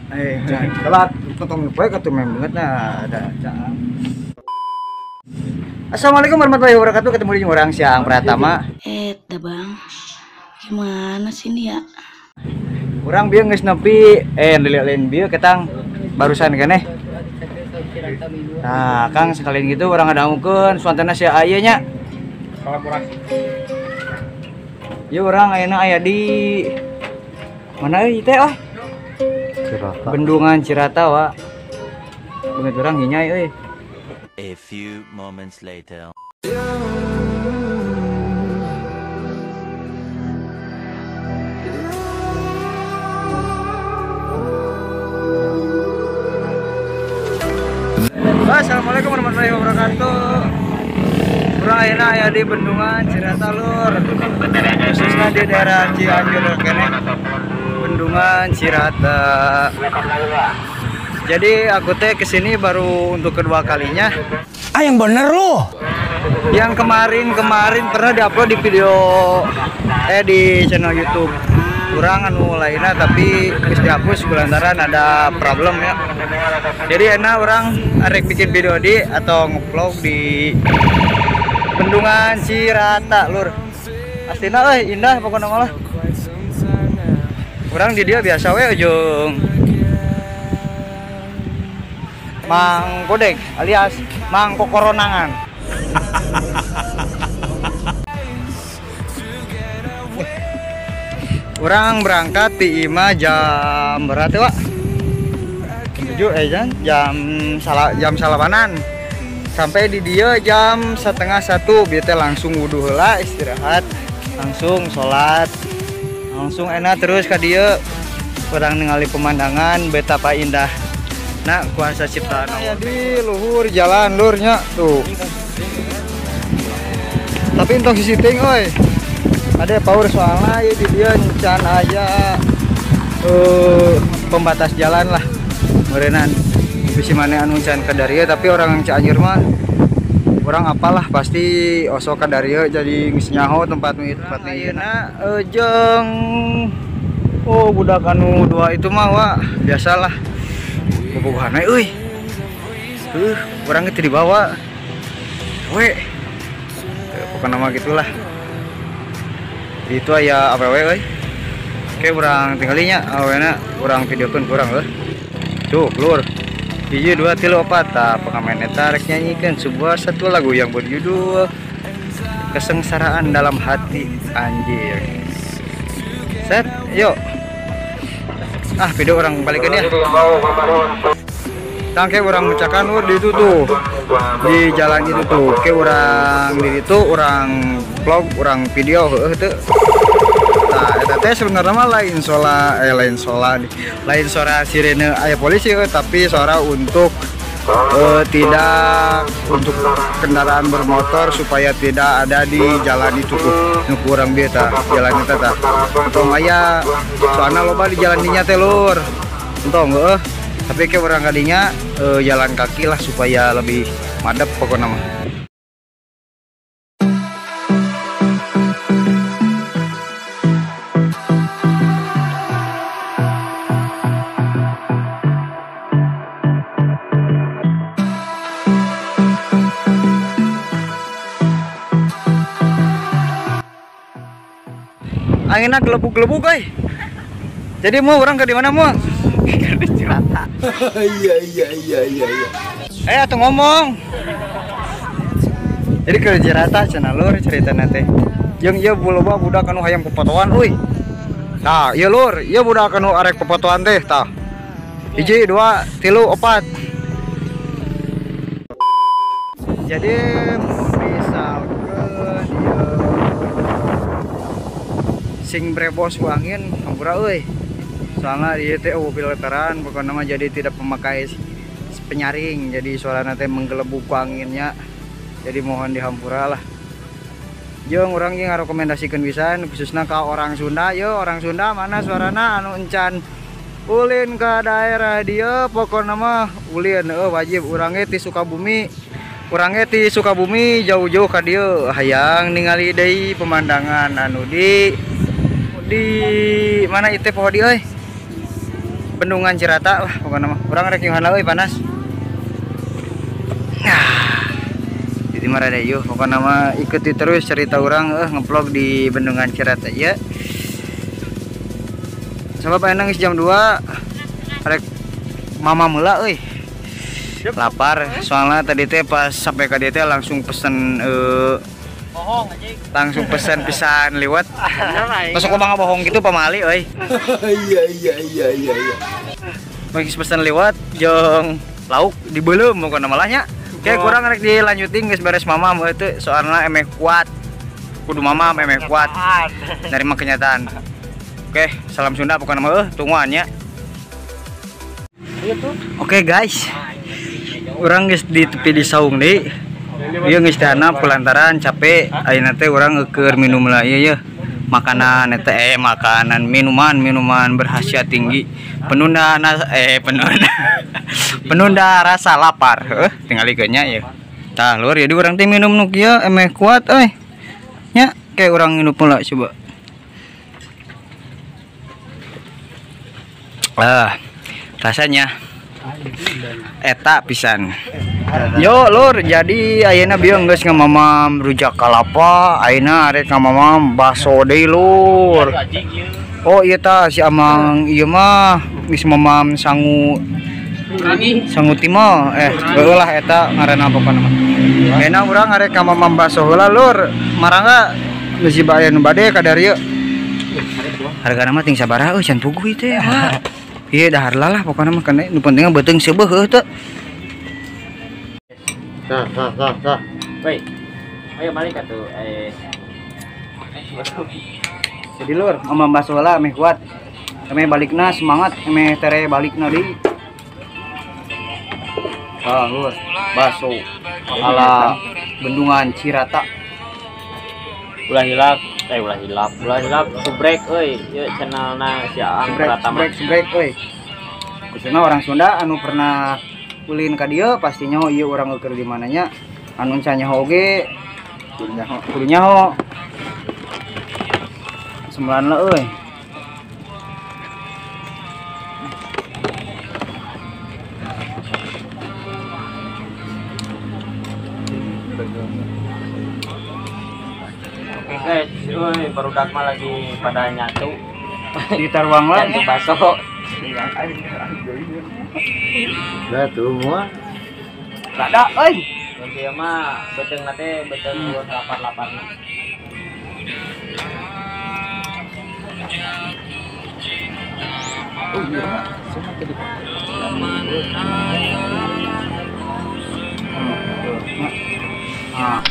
Jangan telat, tong poe katuh mem banget nah ada caang. Assalamualaikum warahmatullahi wabarakatuh. Ketemu di orang Siang Pratama. Dah bang, gimana sih ini ya? Urang bieu geus nepi lain bieu ketang barusan keneh. Nah, Kang sekalian gitu urang ngadangukeun suantana sia aya nya. Kolaborasi. Ieu urang ayeuna aya di mana euy teh oh? Cirata. Bendungan Cirata wa. Beungeut urang hinyai euy. A few moments later. Assalamualaikum warahmatullahi wabarakatuh. Urang ayeuna aya di Bendungan Cirata lur. Khususnya di daerah Cianjur keneh. Bendungan Cirata. Jadi aku teh kesini baru untuk kedua kalinya. Ah yang bener loh. Yang kemarin-kemarin pernah diupload di video di channel YouTube kurang anu lainnya, tapi geus dihapus lantaran ada problem ya. Jadi enak orang arek bikin video di atau ngevlog di Bendungan Cirata lur. Aslinya euy indah pokoknya malah. Orang di dia biasa we ujung Mang Kodek alias Mang Kokoronangan. Orang berangkat di Ima jam berapa Wak? 7 jam salapanan. Sampai di dia jam 12:30 bieu teh langsung wudu heula, istirahat, langsung sholat. Langsung enak terus ka dieu urang ningali pemandangan betapa indah. Nah, kuasa ciptaan Allah. Di luhur jalan lurnya tuh. Tapi entong sisi ting oi. Ada power soalnya ya di dia encan aya pembatas jalan lah. Meureunnan bisi maneh anu encan ka darieu, tapi orang Cianjur mah orang apalah pasti osok ka darieu jadi geus nyaho tempat nu tempat ayeuna jeung oh budak anu dua itu mah wa biasalah. Bobogohan we euy. Urang teu dibawa. We. Pokokna mah gitulah. Itu aya awewe euy. Oke urang tinggalinya awena urang videokeun kurang euy. Tuh, lur. 1 2 3 4 tah pengamen eta rek nyanyikeun sebuah satu lagu yang berjudul Kesengsaraan Dalam Hati anjir. Set, yuk. Ah, video orang balikin ya. Tangke orang mecakan lur di itu tuh. Di jalan itu tuh. Oke, orang di itu orang vlog, orang video heueuh teu. Tah eta teh sebenarnya mah lain sola lain sola nih. Lain suara sirene aya polisi tapi suara untuk tidak untuk kendaraan bermotor supaya tidak ada di jalan itu tuh. Nu kurang bieu tah jalan eta tah. Entong aya soalna loba di jalan dinya teh lur. Entong heueuh. Tapi ke urang kadinya jalan kaki lah supaya lebih madep pokokna mah. Anginnya gelebuk-gelebuk euy. Jadi mau orang ke di mana mau? Ke Cirata. Iya. Atuh ngomong. Jadi ke Cirata cenah lur ceritana teh. Jeung ieu loba budak anu hayang popotoan euy. Tah, ieu lur, ieu budak anu arek popotoan teh tah. 1 2 3 4. Jadi misalkeun ieu sing brebos ku angin hampura euy. Soalna ieu teh filteran pokona mah jadi tidak memakai penyaring, jadi suarana teh menggelebuk ku anginnya. Jadi mohon dihampura lah. Jeung urang ge ngarekomendasikeun pisan khususna ka orang Sunda, yo orang Sunda mana suarana anu encan ulin ka daerah dieu pokona mah ulin wajib urang ge ti Sukabumi. Urang ge ti Sukabumi jauh-jauh ka dieu hayang ningali deui pemandangan anu di mana itu poho di euy. Bendungan Cirata lah pokokna mah. Urang rek nyuhan euy panas. Nah, jadi mah rada ieu pokokna mah ikuti terus cerita urang ngevlog di Bendungan Cirata ya. Sebab ayeuna geus jam 2 rek mama heula euy. Lapar soalnya tadi teh pas sampai ka dieu teh langsung pesen bohong anjing. Langsung pesen pisan liwat. Masuk kumaha bohong gitu pamali euy. Iya. Geus pesen liwat jeung lauk dibeuleum pokona malah nya. Kayak kurang rek dilanjutin geus beres mamam heuh teu soalna emeh kuat. Kudu mamam emeh kuat. Nerima kenyataan. Oke, salam Sunda pokona mah eueuh tungguan nya. Oke guys. Urang geus di tepi di saung deui. Ieu geus teh pelantaran capek ayeuna teh urang keur minum lah ieu ye. Makanan eta makanan minuman berkhasiat tinggi. Penunda penunda rasa lapar. Heuh, tingalikeun nya ieu. Tah lur, jadi urang teh minum nu kieu emeh kuat euy. Nya kayak urang nginup heula coba. Ah, rasanya eta pisan. Yo lur, jadi ayeuna bieu geus ngamamam rujak kalapa, ayeuna arek ngamamam baso deui lur. Oh iya tah si Amang ieu mah geus mamam sangu sangu timol heueuh lah eta ngaranna pokona mah. Ayeuna urang arek ngamamam baso heula lur. Marangga geus aya nu bade ka dieu. Hargana mah ting sabaraha euy can puguh ieu teh. Iya dahar lah pokoknya mah kena nu penting mah beuteung seubeuh heuh teu. Sah. Woi. Ayo balik atuh. Jadi lur, mamam baso heula meh kuat. Meh balikna semangat, meh tere balikna deui. Ah, lur, baso ala Bendungan Cirata. Ulah hilap, ulah hilap subrek euy, ieu channelna si Aang Pratama. Subrek euy. Khususna orang Sunda anu pernah ulin ka dieu pasti nyaho ieu urang keur di mananya. Anu can nyaho oge kudu nyaho. Sembilan lah euy. Oke guys, euy barudak mah lagi pada nyatu. Di taruang lah nyatu baso. Lah tuh moal. Rada euy. Mun ieu mah beuteung teh beuteung lapar-laparna. Oh iya, semua tadi. Ah.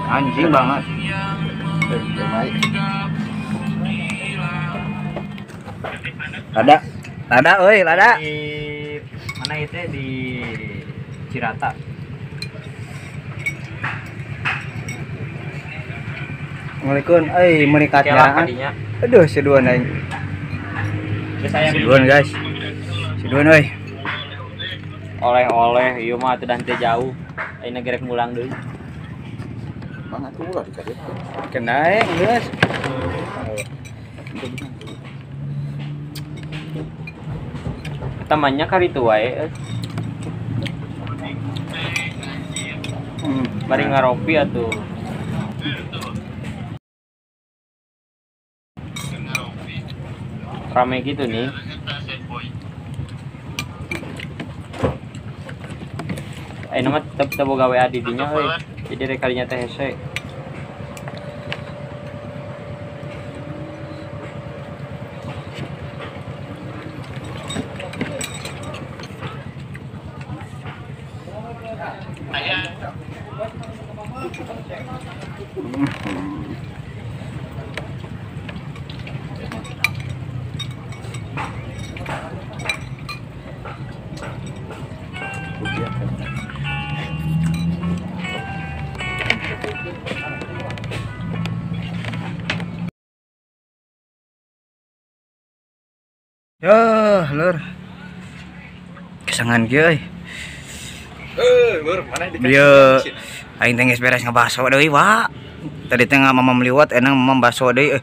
Anjing banget. Lada, euy, lada. Di mana itu di Cirata. Assalamualaikum, euy merikat nyaraan. Aduh, seduan aing. Seduan guys. Seduan euy. Oleh-oleh ieu mah atuh teu jauh. Ayeuna gerek mulang deui. Bang atuh ulah dikadieu. Kena geus. Tamannya kari itu wae. Bari ngaropi atuh. Rame gitu nih. Ayeuna mah tetep teu boga WA di dinya euy. Jadi rek kalinya teh hese. Yo, lur. Kesangan kieu euy. Dia aing teh geus beres ngabaso deui, Wak. Tadi teh mamam liwat enang mamam baso deui.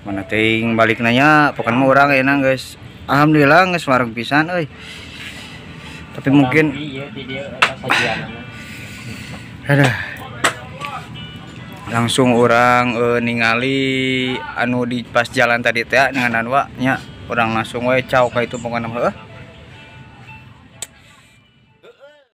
Mana teuing balik nanya, pokoknya mah urang enang geus. Alhamdulillah geus wareg pisan euy. Tapi mungkin iya di dieu eta sajianana. Aduh. Langsung orang ningali anu di pas jalan tadi teh dengan anu nya, urang langsung we caw ka itu pokoknya mah.